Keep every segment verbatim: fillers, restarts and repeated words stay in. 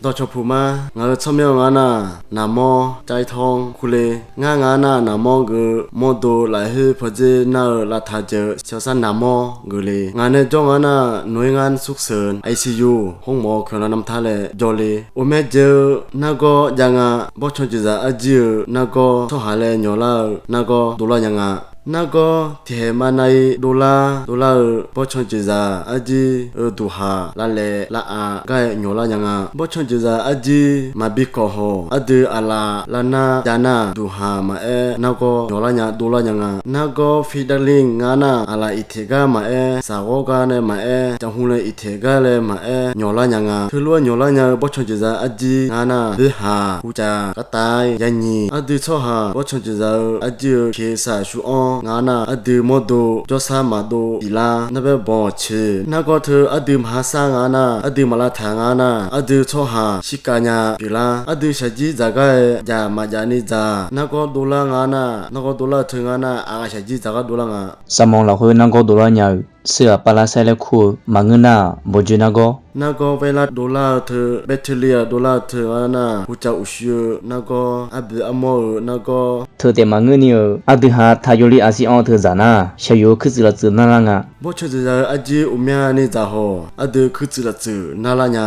Dawqcawq puq ma, ngaq-euq tsawrmyanr ngar nar, naqmawr cav-ir tawr-anr kurler. Ngar ngaq nar, naqmawr geuf-eu mawrdo lafkhoer pawdzer nar-eu lavtaq jeuq-eu shawsar naqmawr geuf le. Ngaq nae jawr ngar nar, noeq-aer ngar surseuq-eu I C U hawr mawf-eu kawq nar namtar laer jawrle. Uqmae jeuq-eu nargawr jav nga. Bawrtsanq jeqzaq arjir-eu nargawr tsawrhaq laer nyawqlar-eu nargawr dovlar nya nga. Nargawr tiqhaeq mavnav-ir dovlar dovlar-eu bawrtsanq jeqzaq arjir-eu duqhaq lavlaeq lavaf gar-aer nyawqlar nya nga. Bawrtsanq jeqzaq arjir maqbi kawq hawq ardui aqlaf lavnar jav nar, duqhaq maqaer nargawr nyawqlar nya dovlar nya nga. Nargawr fidaling ngar nar, aqlaf iqteq gar maqaer, saqghawr gar nae maqaer, caqhmq laer iqteq gar laer maqaer nyawqlar nya nga. Teulof-aer nyawqlar nya-eu bawrtsanq jeqzaq arjir ngar nar, boerhaq, uvcaf, gartav, yanyiq, ardui tsawrhaq bawrtsanq jeqzaq-eu arjir-eu keqsaq shuq-anr ngar nar, ardui mawrdo jawrsar maqdov iqlar narbaer bawq ceq. Nargawr teu ardui maqha sar ngar nar, ardui maq lavtaq ngar nar, ardui tsawrhaq shirkav nya pyeuflar. Ardui shaqjir dzaq gar-aer jaq maqjaf ni dzaq. Nargawr dovlar ngar nar, nargawr dovlar-eu teu ngar nar, aqghaq shaqjir dzaq gar dovlar nga. Saqmawq lafkhoer nargawr dovlar nya-euq, sirghaq pavlar saer laer kur-eu maqngeur nar-aq, bawqjoe nargawr. Nargawr vaerlar dovlar-eu teu, baerteuli-aq dovlar-eu teu ngar nar, hucav uqshuir-eu nargawr, arboeq armawr-euq nargawr. Teu taef maqngeur ni-euq, ardui ha taq yawli aqsir anr-eu teu dzaq nar, shaqyoq-eu kuirtsuif laftsuf narlar nga. Bawrtsanq jeqzaq-eu arjir uqmya ni dzaq hawq, ardui kuirtsuif laftsuf narlar nya.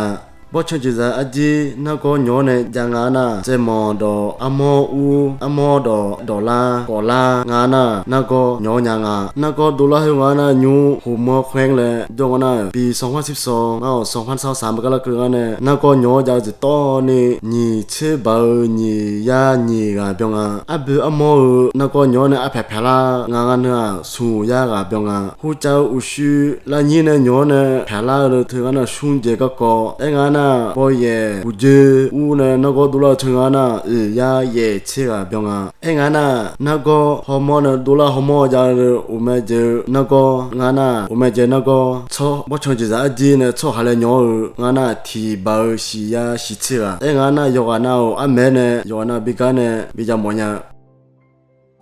Bawrtsanq jeqzaq arjir nargawr nyawq-awr nae jav nga nar, tsaevmanq dawq, armawr ur, armawr dawq, dawqlar, kawflar ngar nar, nargawr nyawq-awr nya nga. Nargawr dovlar khoer ngar nar, nymr hoqmawr khoer laer jawr nga nar, bi sanqhar sirsanq ngar-awq, sanqhar sar saq ma gar larkeuv ngar nae, nargawr nyawq-awr jav-eu jeq tawv ni nyiq tser baq-eu nyiq yar nyiq ghaq byan nga. Arboeq armawr-eu nargawr nyawq-awr nae arpyaq pyaqlar nga ngar nar-aq, smq yar ghaq byan nga. Hucav-eu uqshuir lavnyir nae nyawq-awr nae pyaqlar-eu teu ngar nar, smr jaev garkawv. Aer ngar nar, bawyaeq uqjoe ur nae nargawr dovlar-eu teu ngar nar, oeq yar yaeq tser ghaq byan nga. Aer ngar nar, nargawr hawmawr nae dovlar hawmawr jav-eu uqmae jaeq-eu nargawr ngar nar, uqmae jaeq nargawr tsawr bawrtsanq jeqzaq arjir nae tsawrhaq laer nyawq-eu ngar nar, tiq baq-eu shiq yar shiq tser ghaq. Aer ngar nar, yawqghaq nav-euq armaeq-aer nae yawqghaq nav bi gar nae bi jav mawf nya-eu.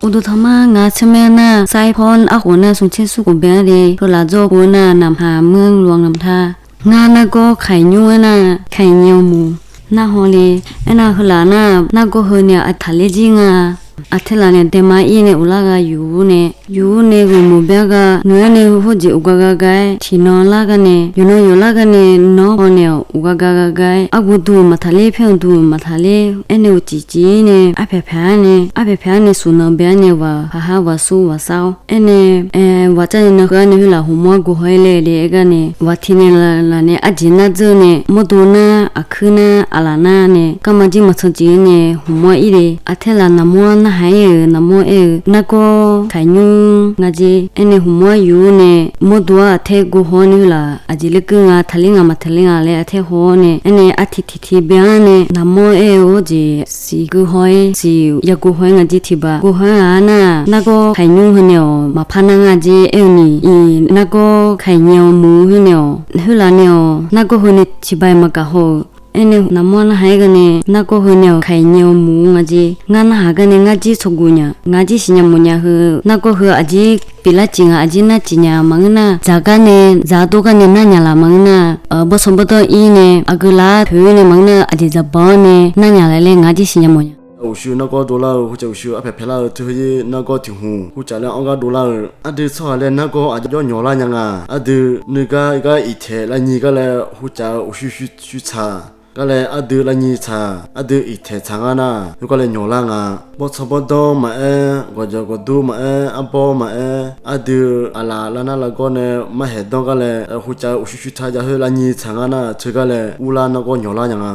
Uqduq tanqma, ngaq tsawrmyanr nar, sair pawr arkhof nar smq tser smr khof byan-aer le, heulaf dzawr khof nar, naqhaq meuq loq ngamq ta. Ngar nargawr kaiq nymr-aer nar, kaiq nyae muiq narhaw le. Aernar, heulaf nar, nargawr heu nae aqtaqler jir nga. Aqtaerlaf nae daema ir nae uqlar gha yuf-ur nae, yuf-ur nae ghawqmoq bya gha noeq-aer nae, heulof-aer jeq uqgar gar gar-aer tiqnan lar gar nae, yawqnan yawqlar gar nae, nan-anr haw naeq-awq, uqgar gar gar gar-aer argu duq maqtaqler, pyaer-eu duq maqtaqler, aernaeq uqcif cif-ir nae arpyaq pyaq-aer nae, arpyaq pyaq-aer nae suf nan bya-aer nae, waq haqha waq sur waq sar-awr aernae, waq car nae nan heu-ar nae khoerlaf hoqmawr-anr gov haw-aer laer le aer gar nae, waq tiq nae laf nae arjeq nar dzeur nae, mawrdo nar aqkuir nar aqlaf nar nae garma jir maqtsanr cif-ir nae hoqmawr-anr ir le. Aqtaerlaf naqmawr-anr narhaq-aer-euq naqmawr aer-eu, nargawr kaiq nymr nga jer. Aernae hoqmawr-anr yuf-ur nae, mawrdo-anr aqtaer gov haw-awr nae khoerlaf aqjeq lekeuv nga, taqler nga maqtaqler nga laer aqtaer haw-awr nae, aernae artiq tiq tiq byan-anr nae naqmawr aer-eu hawr jeq siq gui haw-ir, siq ya gui haw-ir nga jer. Tiq baq gui haw-ir ghaq-ar nar, nargawr kaiq nymr heu nae-awq maqpar nar nga jer. Aer-eu ni, iq nargawr kaiq nyae-awq muiq-eu khoer nae-awq, khoerlaf nae-awq nargawr heu nae tiq baq-iq maqgaq haw-euq. Aernae naqmawr narhaq-aer gar nae, nargawr heu nae-awq kaiq nyae-awq muiq-eu nga jer. Ngar narhaq gar nae ngar jir tsawqguq nya, ngar jir siqnya mawfnya heu, nargawr heu aqjir pyeuflar cif nga, aqjir nar cif nya maqngeur nar, dzaq gar nae, dzaq dov gar nae nar nya laf maqngeur nar, bawrtsanq bawrdanr ir nae, aqgeu laf-ar poeq-ir nae maqngeur nar, aqjeq dzaqbanq-anr nae nar nya laf laer ngar jir siqnya mawfnya. Uqshoe nargawr dovlar-eu khoerjeq uqshoe arpyaq pyaqlar-eu teu khoer-ir nargawr tiq hmq khoercaf laer anr gar dovlar-eu. Aqdui tsawrhaq laer nargawr aqjawr nyawqlar nya nga. Aqdui nuigar gar iqtaeq lavnyir gar laer khoercaf-eu uqshoe shuir tsaq gar laer, aqdui lavnyir tsaq, aqdui iqtaeq tsaq ngar nar, khoergar laer nyawqlar nga. Bawrtsanq bawrdanr maqaer, gawqjawq gawqdur maqaer, arbawr maqaer, aqdui aqlaf lavnar lavgawr nae marhaeq danr gar laer, khoercaf-eu uqshoe shuir tsaq jav khoer lavnyir tsaq ngar nar, teugar laer urlar nargawr nyawqlar nya nga.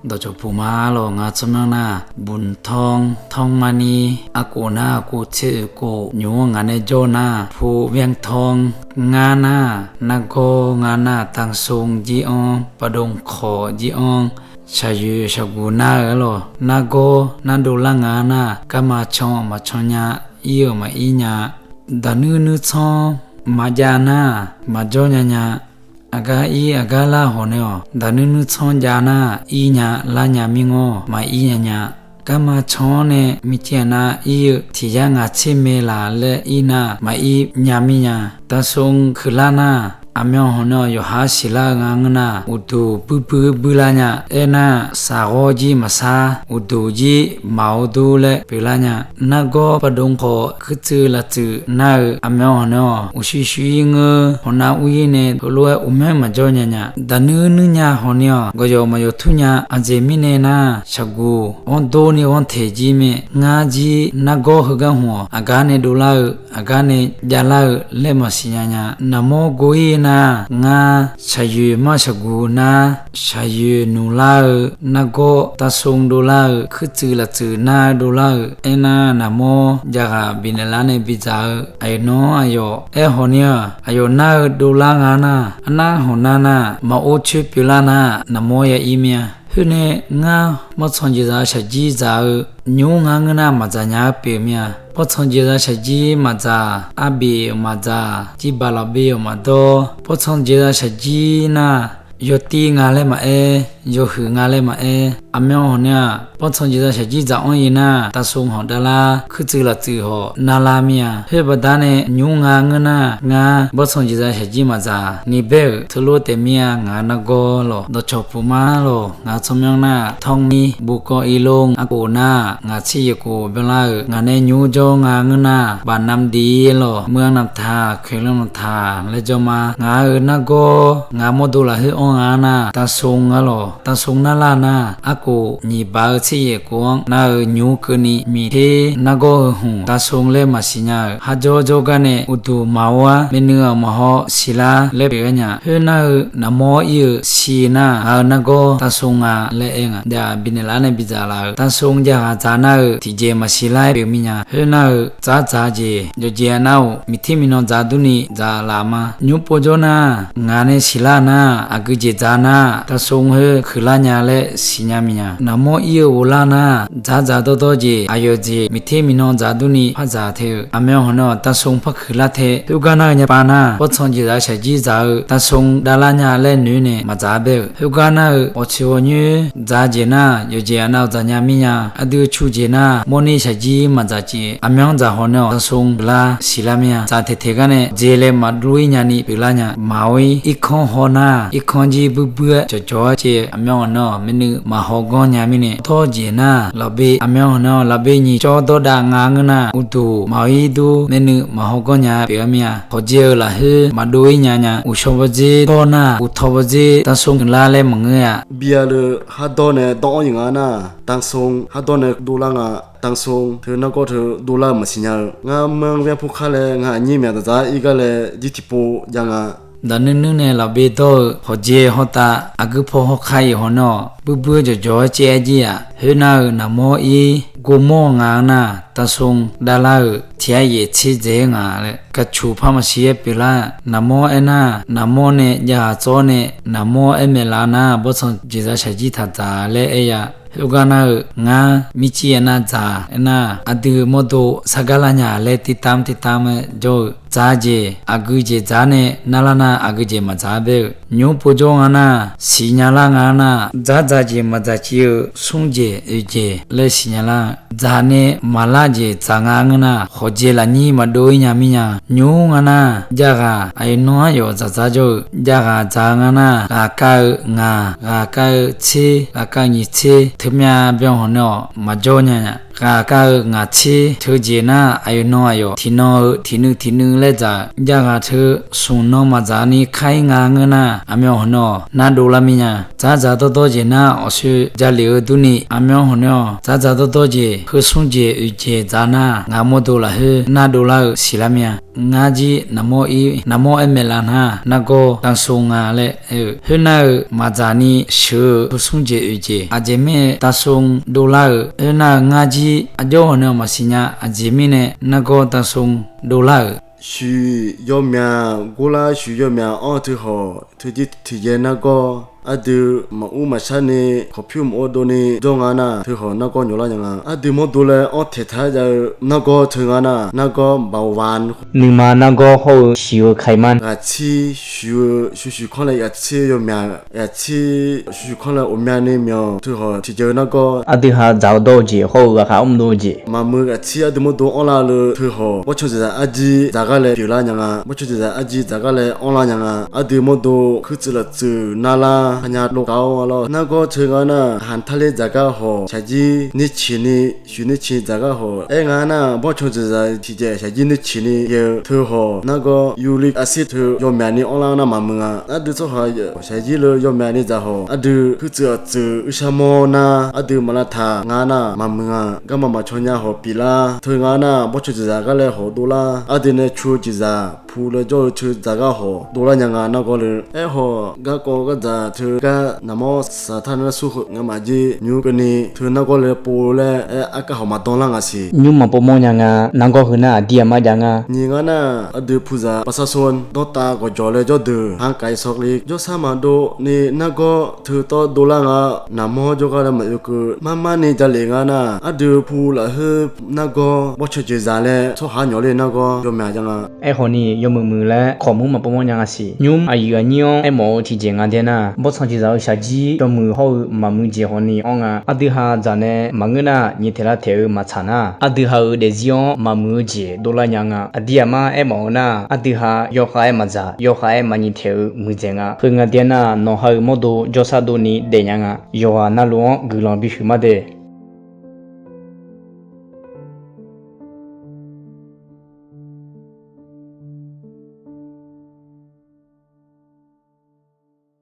Dawqcawq puq ma lawq, ngar tsawrmyanr nar, buq tanr tanrma ni arkhof nar, khof tser oeq khof nymr-anr ngaq nae jawr nar, pu vyanr tanr ngar nar, nargawr ngar nar, tansong jir-anr, pardov khawq jir-anr, shaqyoeq shaqguq nar-eu lawq, nargawr nar dovlar nga nar, garma can maqcan nya, ir-euq maqir nya, daqnuir nuir tsanr maqjav nar, maqjawr nya nya. Aqgar ir aqgar lar hawq nae-awq, daqnuir nuir tsanr jav nar, ir nya lar nya mir ngawr, maqir nya nya. Garma can-anr nae micaev nar ir-eu, tiq yar ngaq tser mae laq laer ir nar, maqir nya mir nya. Tansong kuiqlar nar, Aqmyan hawq nae-awq, yawqha siqlar-eu nga ngeur nar, uqduq buibuir buirlar nya. Aernar, shaqghawr jir maqsar, uqduq jir maq-eu dur laer pyeuflar nya. Nargawr pardov khawf, kuirtsuiv laftsuf nar-eu aqmyan hawq nae-awq, uqshuir shuir ngeur, hawq nav ur-ir nae heulof-aer uqmaer maqjawr nya nya. Daqnuir nuir nya hawq ni-awq, gawqyawf maqyawf tur nya. Aqjeq mirnae nar, shaqguq ghanr dor ni ghanr teq jir mae. Ngar jir nargawr heugar hmq-awq, aqgar nae dovlar-eu, aqgar nae javlar-eu laer maqsiq nya nya. Naqmawr gor-ir nar, ngar shaqyoeq mar shaqguq nar, shaqyoeq nuqlar-eu nargawr tavsov dovlar-eu, kuirtsuiv laftsuf nar dovlar-euq. Aernar, naqmawr jav ghaq bifnaeq lar nae bidzaq-eu aqyawf nawr aqyawf aer hawq ni-aq, aqyawf nar-eu dovlar nga nar, arnar hawq nar nar, maqor coer pyeuflar nar, naqmawr ya ir mir-a. Khoernae, ngar bawrtsanq jeqzaq shaqjir dzaq-eu nymr nga ngeur nar, maqdzaq nya-aer pyeuf mir-a. Bawrtsanq jeqzaq shaqjir maqdzaq, arbif-euq maqdzaq, jirbaq lafbev-euq maqdawr. Bawrtsanq jeqzaq shaqjir nar, yawtiv nga laer maqaer, yawhuiq nga laer maqaer. Aqmyan hawq nae-aq, bawrtsanq jeqzaq shaqjir dzaq-anr ir nar, tavsov hawq davlar, kuirtsuiv laftsuf hawq narlar mir-a. Khoer baqda nae nymr nga ngeur nar, ngar bawrtsanq jeqzaq shaqjir maqdzaq ni baer-euq teulof taef mir-a. Ngaq nargawr lawq, dawqcawq puq mar lawq, ngaq tsawrmyanr nar, tawrmir bukawv irlor, arkof nar, ngaq tser yaeq kof byanlar-euq, ngaq nae nymr jawr nga ngeur nar, baqnam diq lawq, meuq-anr navtaq, khoeqlanr navtaq laer jawr ma. Ngaq-euq nargawr, ngaq mawrdo lafkhoer anr nga nar, tavsov-a lawq, tavsov narlar nar, arkof nyiq baq-eu tser yaeq kof-anr nar-euq nymr keuvni miqter nargawr heu hmq tavsov laer maqsiq nya-euq. Kharjawr jawrgar nae uqduq maqor-ar, maeqnui-aq maqhaw siqlar laer pyeuf-aer nya. Khoernar-eu, naqmawr ir-eu siq nar, ngaq-euq nargawr tavsov nga laer aer nga. Jav bifnaeq lar nae bidzaq laf-euq tavsov jav ghaq dzaq nar-euq, tiqjeq maqsiq lar-aer pyeuf mir nya. Khoernar-eu, dzardzaq jeq yawqjeq aqnav-or, miqter miqnan dzaq durni dzaq laf ma. Nymr pov jawr nar, ngaq nae siqlar nar, aqgeu jeq dzaq nar, tavsov khoer kuiqlar nya laer siqnya mir nya. Naqmawr ir-eu ghoflar nar, dzardzaq dawrdawr jeq, aqyawf jeq miqter miqnan dzaq durni par dzaq te-euq. Aqmyan hawq nae-awq, tavsov par kuiqlar te. Khoergar nar-eu nya pav nar, bawrtsanq jeqzaq shaqjir dzaq-eu tavsov davlar nya laer noeq nae maqdzaq-a baer-euq. Khoergar nar-eu, awqtsoeq ghawqnyoer dzaq jeq nar, yawqjeq aqnav dzaq nya mir nya. Aqdui cu jeq nar, mawrner shaqjir maqdzaq jeq, aqmyan dzaq hawq nae-awq, tavsov lar siqlar mir-a. Dzaq teq teq gar nae jeq laer maqdov-ir nyani pyeuflar nya. Maqor-ir, irkanr haw nar, irkanr jir buibuir-aer jawqjawq-aer caev, aqmyan hawq nae-awq, maeqnui maqhaw ganr nya mirnae, tawr jeq nar, lafbe, aqmyan hawq nae-awq, lafbe nyiq cawr dawrdav nga ngeur nar, uqduq maqor-ir dur, maeqnui maqhaw ganr nya pyeuf-aer mir-a. Hawqjae-eu lafkhoer maqdov-ir nya nya. Uqshaw bawdzer dawr nar, uqtaw bawdzer tavsov lar laer maqngeur-a. Bi-a le, khardawr nae dawr-anr ir nga nar, tavsov khardawr nae dovlar nga. Tavsov teu nargawr teu dovlar-eu maqsiq nya-eu. Ngar manr ghaer pov khar laer, ngaq aqnyir myaq dzaqdzaq-aer ir gar laer jir tiqpov jav nga. Daqnuir nuir nae lafbe dawr-eu hawqjae hawtav aqgeu paw hawkar-iq hawq nae-awq, buibuir jawqjawq-aer caev-aer jir-aq, khoernar-eu naqmawr ir, gov mawr nga nar, tavsov davlar-euq tiq ghaq yaef tser dzaeq-aer nga laer, gaqcuq par maqsiq-aer pyeuflar. Naqmawr aernar, naqmawr nae jav ghaq tsawr nae, naqmawr aer maeqlaf nar, bawrtsanq jeqzaq shaqjir taq dzaq laer aer ya. Khoergar nar-eu, ngar mircir aqnav dzaq aernar, aqdui mawrdo sargar lar nya laer tirtamr tirtamr-aer jawr-eu, dzaq jeq aqgeu jeq dzaq nae narlar nar, aqgeu jeq maqdzaq-a baer-eu. Nymr pov jawr nga nar, siqnya lar nga nar, dzardzaq jeq maqdzaq civ-eu, smr jeq oeq jeq laer siqnya lar. Dzaq nae maqlar jeq dzaq nga ngeur nar, hawqjae lafnyir maqdov-ir nya mir nya. Nymr nga nar, jav ghaq aqyawf nawr-anr yawf dzaqdzaq jawr-eu, jav ghaq dzaq-eu nga nar, ghaqkav-eu ngaq, ghaqkav-eu tser, ghaqkav nyiq tser, teumyav byanhawq nae-awq maqjawr nya nya. Ghaqkav-eu ngaq tser teujeq nar, aqyawf nan aqyawf tiqnan-eu tiqnuiv tiqnuiv laer dzaq-eu, jav ghaq teu smq nan maqdzaq ni kar-ir nga ngeur nar, aqmyan hawq nae-awq nar dovlar mir nya. Dzardzaq dawrdawr jeq nar, awqsoer javlef-eu durni, aqmyan hawq nae-awq, dzardzaq dawrdawr jeq, heu smr jeq oeq jeq dzaq nar, ngaq mawrdo lafkhoer nar dovlar-eu siqlar mir-a. Ngar jir naqmawr ir, naqmawr aer maeqlaf nar, nargawr tavsov nga laer aer-eu, khoernar-eu maqdzaq ni sheuq-eu heu smr jeq oeq jeq, aqjeq mirnae tavsov dovlar-euq, khoernar-eu ngar jir aqjox hawq nae-awq maqsiq nya, aqjeq mirnae nargawr tavsov dovlar-euq. Shuif yawmyaq gorlar, shuif yawmyaq anr-eu teu hawq, teujir tiqyaer nargawr Aqdui maqur maqshar ni khawqpyur maqor dovni jawr nga nar, teuhawq nargawr nyawqlar nya nga. Aqdui mawrdo laer anr taeqtaq-aer jav-eu nargawr teu nga nar, nargawr bawqvan. Nuima nargawr hawr-eu shiq-eu kaiman. Ghaqtsir shuq-eu shuq shuq kanr laer ghaqtsir yawmyaq, ghaqtsir shuq shuq kanr laer ghawqmyani myawq teuhawq tiqjeq-eu nargawr. Aqdui ha dzaq-eu dawr-eu jeq hawr-eu ghaqkhav mr dov-eu jeq. Maqmuiq ghaqtsir aqdui mawrdo anrlar-eu teuhawq bawrtsanq jeqzaq arjir dzaqgar laer pyeuflar nya nga. Bawrtsanq jeqzaq arjir dzaqgar laer anrlar nya nga. Aqdui mawrdo kuirtsuif laftsuf narlar aqnya dovkhav-awr nga lawr. Nargawr teu nga nar, hanqtarler dzaqgar hawq shaqjir nirciq ni shuif nirciq dzaqgar hawq. Aer nga nar, bawrtsanq jeqzaq tiqjeq shaqjir nirciq ni yae-eu teuhawq nargawr yurli arsir teu yawmyaq ni anrlar nar maqmuiq nga. Aqdui tsawrhaq shaqjir leu yawmyaq ni dzaq hawq, aqdui kuirtsuif laftsuf uirsar mawr nar, aqdui maqlavtaq nga nar maqmuiq nga. Garma maqcaw nya hawq pyeuflar teu nga nar, bawrtsanq jeqzaq gar laer hawq dovlar. Aqdui nae cu-eu jeqzaq pu laer jawr-eu teu dzaqgar hawq dovlar nya nga nargawr le. Aerkhawf, garkawv gardzaq teu gar naqmawr saqtar nar sur heu ngamaf jir nymr keuvni teu nargawr le pov laer aer, arkav hawq maqdan lar nga siq. Nymr maqpov mawr nya nga. Nargawr heu nar aqdir aqmar jav nga. Nyiq nga nar, aqdui puqzaq ประชาชน dawrtav gawqjawq laer jawrdeuq ทางไกล sawrle jawrsar maqdov ni nargawr teu tawr dovlar nga. Naqmawr jawrgar laer maqoe keuv marmar ni jalef nga nar, aqdui pu lafkhoer nargawr bawrtsanq jeqzaq laer tsawrhaq nyawq ler nargawr yawmyaq jav nga. Aerkhawf ni yawmuiq muiq laer kawq mur maqpov mawr nya nga siq. Nymr aqyuif aqnyir-anr aermawf-eu tiqjeq nga daer nar, bawrtsanq jeqzaq-eu shaqjir yawmuiq hawr-eu maqmuiq jeq hawq ni anr nga. Aqdui ha dzaq nae maqngeur nar, nyiq taeq lar taeq-eu maqtsaq nar, aqdui ha-euq daefzir-anr maqmuiq-eu jeq dovlar nya nga. Aqdir aqmar aermawf-eu nar, aqdui ha yawkhav-aer maqdzaq, yawkhav-aer maqnyiq taeq-eu muiqdzaeq nga. Heu nga daer nar, nawq ha-euq mawrdo jawrsar dovni daef nya nga. Yawqghaq navluf-anr guiqlanq bihuiq mar de.